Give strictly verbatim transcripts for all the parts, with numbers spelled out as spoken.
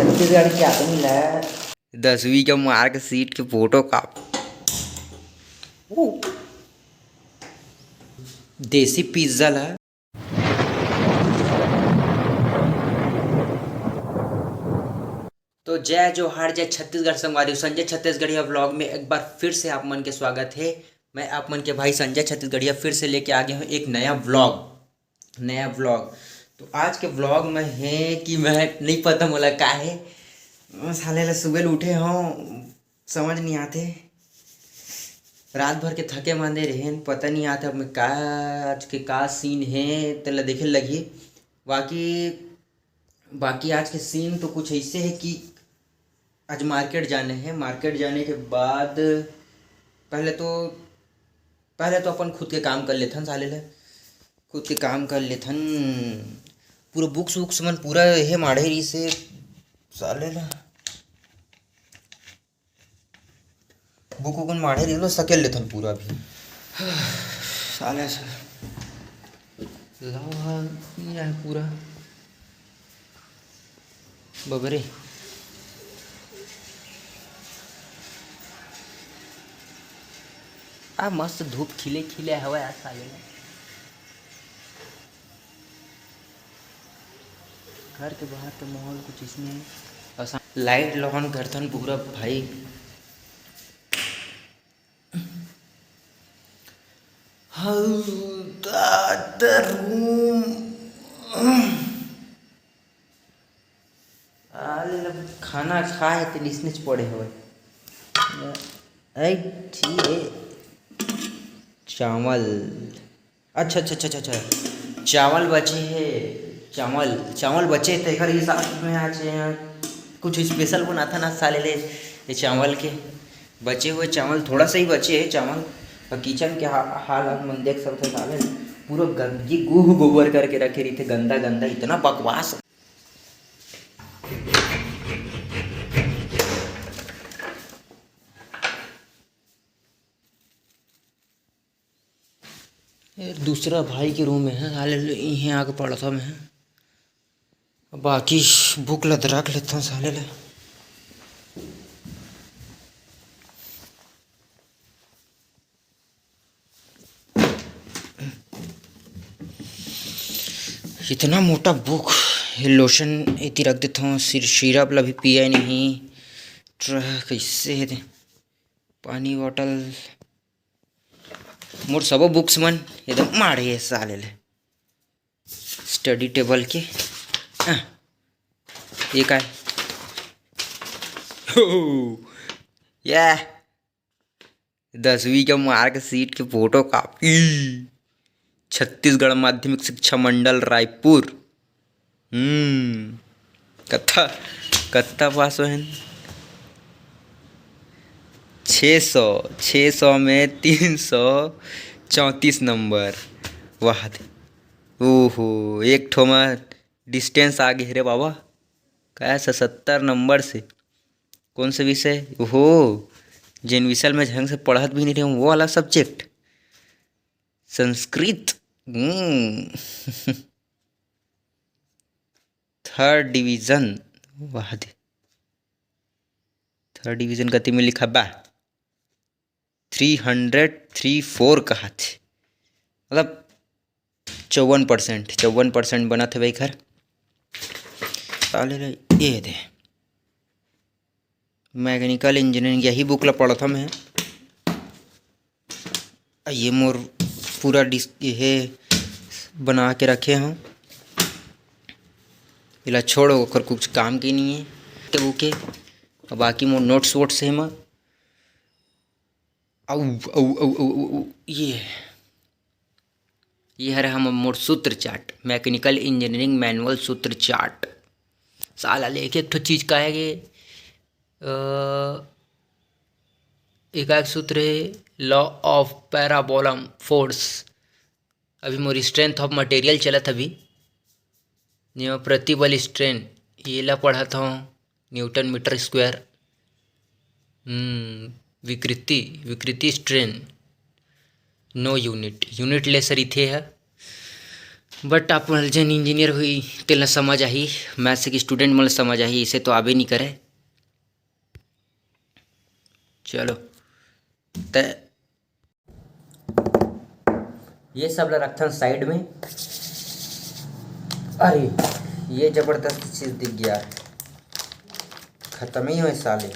छत्तीसगढ़ के आदमी ला दसवीं के मार्कशीट के फोटो कॉपी, देसी पिज्जा ला। तो जय जोहार, जय छत्तीसगढ़ संगवारी, संजय छत्तीसगढ़िया व्लॉग में एक बार फिर से आप मन के स्वागत है। मैं आप मन के भाई संजय छत्तीसगढ़िया फिर से लेके आ गया हूँ एक नया व्लॉग, नया व्लॉग। तो आज के व्लॉग में है कि मैं नहीं पता मोला का है, साले ला सुबह ले उठे हूँ, समझ नहीं आते। रात भर के थके मांदे रहेन, पता नहीं आते अब मैं का, आज के का सीन है, तेला देखे लगही। बाकी, बाकी आज के सीन तो कुछ ऐसे है कि आज मार्केट जाने हैं, मार्केट जाने के बाद पहले तो, पहले तो अपन खुद के काम कर लेथन साले ले, खुद के काम कर लेथन। पूरा बुक्स वुक्स मन पूरा हे माढ़े रही से साले ला, बुक उक मन माढ़े रही लो, सकेल लेथन पूरा अभी। साले से लावा नहीं रहा पूरा बबरे। आ मस्त धूप खिले खिले हवय आज साले में। घर के बाहर के माहौल कुछ इसने है। असा-, लाइट लॉन करथन पूरा भाई। How the room। आले लब खाना खाए ते निसनेच पड़े हवय। ऐ ठीक है। चावल। अच्छा, अच्छा, अच्छा, अच्छा, अच्छा। चावल बचे हे, चावल, चावल बचे हे, तेकर हिसाब में आज यहाँ कुछ स्पेशल बनाथन आज साले ले। ये चावल के बचे हुए चावल, थोड़ा सा ही बचे हे चावल। और किचन के हा-, हाल आप मन देख सकते हो साले, पूरा गंदगी, गुह गोबर करके रखे रहिथे, गंदा गंदा, इतना बकवास। ये दूसरा भाई के रूम में है, साले ले इहें आके पड़ता में है। बाकी बुक ला तो रख लेता हूँ साले ले। इतना मोटा बुक, ये लोशन इति रख देता हूँ, सिर-, सिरप ला भी पिया नहीं। ट्र-, कैसे है दे? पानी बॉटल, मोर सबो बुक्स मन एकदम माढ़े हे साले ले। स्टडी टेबल के, हाँ, ये काय? हो, या दसवीं के मार्कशीट के फोटो कॉपी, छत्तीसगढ़ माध्यमिक शिक्षा मंडल रायपुर। हम्म, कत्था, कत्था पास होहेन? छः सौ, छः सौ में तीन सौ चौंतीस नंबर। वाह दे। ओहो, एक ठो मा डिस्टेंस आ गे रे बाबा। काय से सत्तर नंबर से? कौन से विषय? ओहो, जेन विषय में ढंग से पढ़त भी नहीं रहे, वो वाला सब्जेक्ट, संस्कृत। हम्म। थर्ड डिवीजन, वाह दे। थर्ड डिवीजन कति में लिखा बा? थ्री हंड्रेड थ्री फोर कहा थे, मतलब चौवन परसेंट, चौवन परसेंट बनत हवे एखर। साले रे, ये दे, मैकेनिकल इंजीनियरिंग, यही बुक ला पढ़त हूँ मैं। आ ये मोर पूरा डिस-, ये बना के रखे हूँ। इला छोड़ो, ओकर कुछ काम के नहीं है। तो ओके, अब बाकी मोर नोट्स वोट्स है मा। अउ, अउ, अउ, अउ, अउ, अउ, ये, ये हरे हम मोर सूत्र चार्ट, मैकेनिकल इंजीनियरिंग मैनुअल सूत्र चार्ट। साला ले एक, एक ठो चीज का है कि, अ, एकाक सूत्र है, law of parabola force। अभी मोर strength of material चलत अभी, जेमा प्रतिबल स्ट्रेन, येला पढ़त हव, न्यूटन मीटर स्क्वायर। हम्म, विकृति, विकृति स्ट्रेन, नो यूनिट, यूनिट लेस रहिथे ह। But आप मन जेन इंजीनियर होही, तेला समझ आही, मैथ्स के स्टूडेंट मन ला समझ आही, इसे तो आबे नहीं करे। चलो, त ये सब ला रखथन साइड में। अरे, ये जबरदस्त चीज दिख गया, खत्म ही होए साले।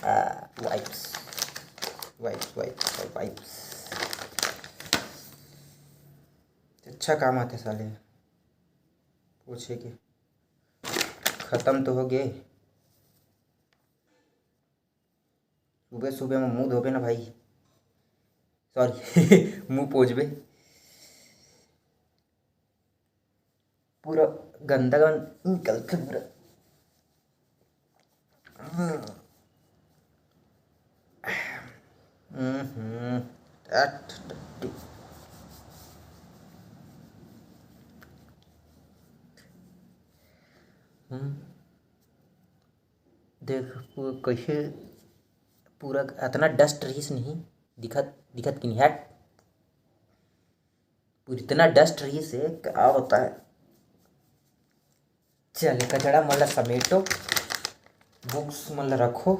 आ, वाइप्स, वाइप्स, वाइप्स, वाइप्स। अच्छा काम आथे साले, पूछे के। खत्म तो हो गए। सुबह सुबह में मुंह धोबे ना भाई, सॉरी, मुंह पोजबे, पूरा गंदा गंद निकलते पूरा। हम्म। हम्म। हम्म। देख, पू-, कैसे पूरा अतना डस्ट रहिस नहीं, दिखत, दिखत कि नहीं, हट। पूरा इतना डस्ट रहिस है, क्या होता है? चल, कचड़ा मन ला समेटो, बुक्स मन ला रखो,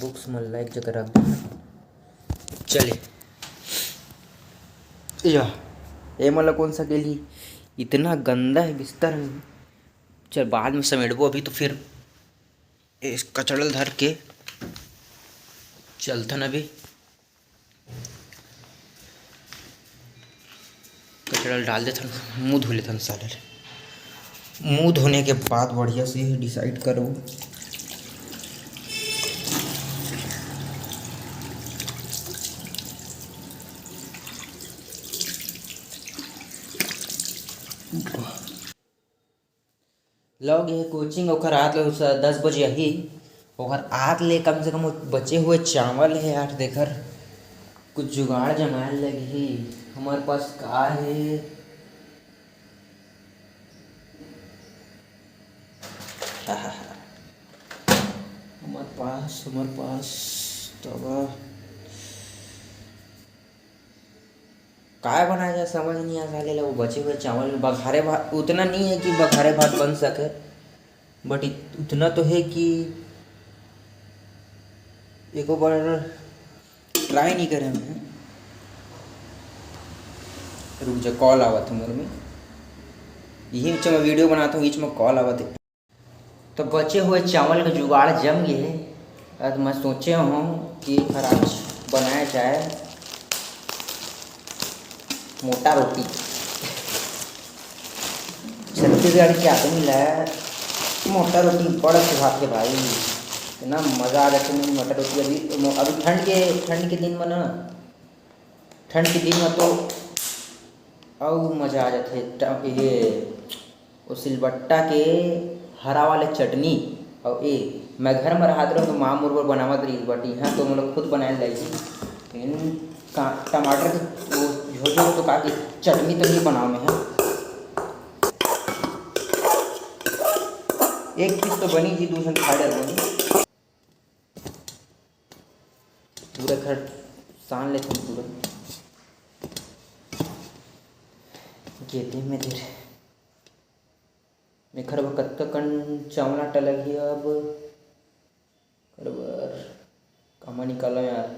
बुक्स मन ला एक जगह रख दो। चले, या, ए मन ला कौन सा गेली? इतना गंदा है बिस्तर। चल, बाद में समेटबो, अभी तो फिर इस कचड़ा ल धर के चलथन। अभी कचड़ा ल डाल देथन, मुंह धो लेथन साले। मुंह धोने के बाद बढ़िया से डिसाइड करो। लव गे हे कोचिंग, ओकर आत ले स-, दस बजे आही। ओकर आत ले कम से कम वो बचे हुए चावल हे यार, देकर कुछ जुगाड़ जमाए लगही। हमारे पास का हे? हमारे पास, हमारे पास तब काय बनाया जाए, समझ नहीं आ साले ला। वो बचे हुए चावल में बघारे भात उतना नहीं है कि बघारे भात बन सके, but इत-, उतना तो है कि एको बार ट्राई नहीं करे मैं। रुक जा, कॉल आवत है मोर में, यही बीच में वीडियो बनाता हूँ, बीच में कॉल आवत है। तो बचे हुए चावल के जुगाड़ जम गए है। अब मैं सोचे हूँ कि एखर आज बनाया जाए मोटा रोटी। छत्तीसगढ़ के आदमी ला मोटा रोटी बड़ा सुहाथे भाई, इतना मजा आ जाथे मोटा रोटी। अभी, अभी ठंड के, ठंड के दिन में ना, ठंड के दिन में तो अउ मजा आ जाथे। ट-, ये वो सिलबट्टा के हरा वाले चटनी। अउ ए, मैं घर में रहत रहूँ तो माँ मोर बर बनावत रहिस, but यहाँ तो मोला खुद बनाए ल लगही। लेकिन का, टमाटर के वो झोझो तो का की चटनी तो नहीं बनाओ मैं, हाँ। एक पीस तो बनी जी, दू झन खा डरबो। पूरा घर सान लेथन पूरा। गेदे में दे रे। एखर बर कतका कन चावल आटा लगही अब? एखर बर कामा निकालव यार,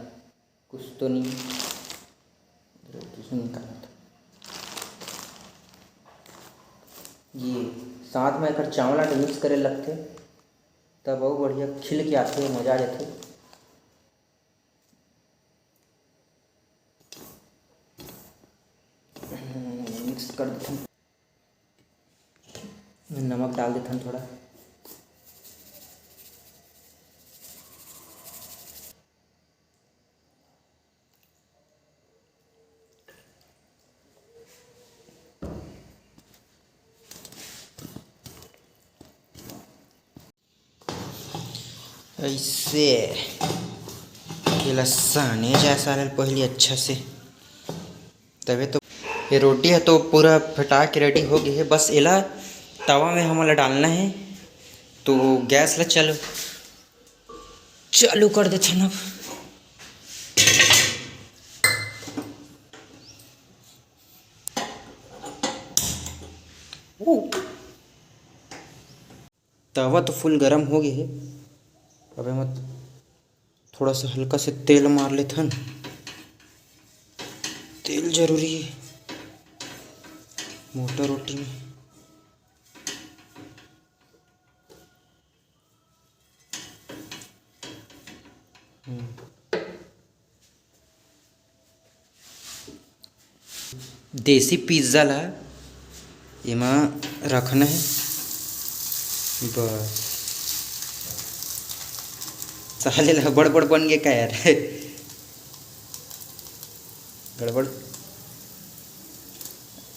कुछ तो नहीं। कुछ निकालत। ये साथ में एखर चावल आटा मिक्स करे लगथे, तब अउ बढ़िया खिल के आथे, मजा आ जाथे। मिक्स कर देथन, नमक डाल देथन थोड़ा। ऐसे एला साने जाए साले ल पहिली अच्छा से, तबे तो। ये रोटी ह तो पूरा फेटा के रेडी हो गे हे, बस एला तवा में हमन ला डालना हे। तो गैस ला चलो, चालू कर देथन अब। तवा तो full गरम हो गे हे। अब एमा थोड़ा सा हल्का से तेल मार लेथन। तेल जरूरी हे मोटा रोटी में। हम्म। देसी पिज़्ज़ा ला एमा रखना हे। बस, साले ला बड़ बड़ बन गे का यार? गड़बड़।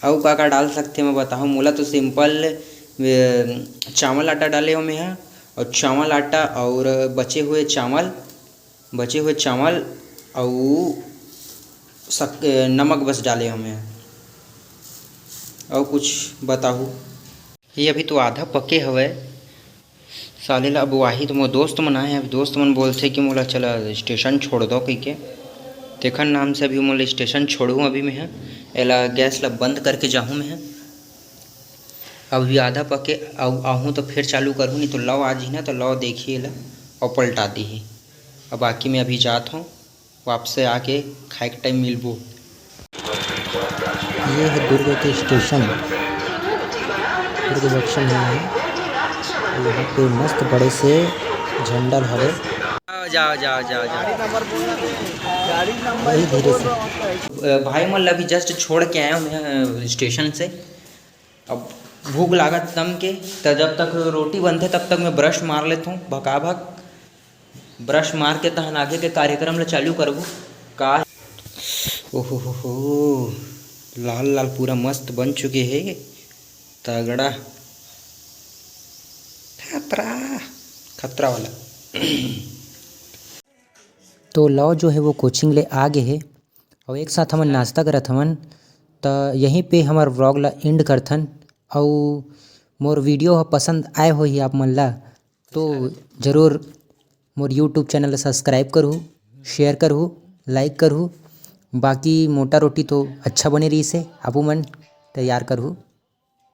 अउ का का डाल सकथे मैं बताहूँ, मोला तो simple, ए, चावल आटा डाले हो मैं हा, और चावल आटा और बचे हुए चावल, बचे हुए चावल अउ शक-, नमक बस डाले हो मैं हा। अउ कुछ बताहू? ये अभी तो आधा पके हवय। साले ला अब वाही तो मोर दोस्त मन आए हे, अब दोस्त मन बोलथे कि मोला चला स्टेशन छोड़ दो कहिके। तेखर नाम से अभी मोला स्टेशन छोड़हूँ अभी मैं ह। एला गैस ला बंद करके जाहूँ मैं ह। अभी आधा पके आऊ, आहूँ तो फिर चालू करहूँ, नहीं तो लव आ जही ना, तो लव देखही एला अउ पलटा दीही। अब बाकी मैं अभी जात हूँ। वापस आके खाए के टाइम मिलबो। ये है दुर्ग के स्टेशन, दुर्ग जंक्शन है ये। यहाँ पे मस्त बड़े से झंडा हवे। जाओ, जाओ, जाओ, जाओ, जाओ। वही धीरे से। अ, भाई मन ला अभी just छोड़ के आया हूँ मैं, अ, स्टेशन से। अब भूख लागत दम के, त जब तक रोटी बनथे तब तक मैं ब्रश मार लेथों भकाभक। ब्रश मार के तहन आगे के कार्यक्रम ल चालू करबो का। ओहो हो हो, लाल लाल पूरा मस्त बन चुके हे। तगड़ा, खतरा, खतरा वाला। तो लव जो है वो कोचिंग ले आ गे हे, अउ एक साथ हमन नाश्ता करत हवन। त यहीं पे हमर व्लॉग ला एंड करथन। अउ मोर वीडियो ह पसंद आए होही आप मन ला, तो जरूर मोर यूट्यूब चैनल ला सब्सक्राइब करहू, शेयर करहू, लाइक करहू। बाकी मोटा रोटी तो अच्छा बने रहिस हे, आपू मन तैयार करहू।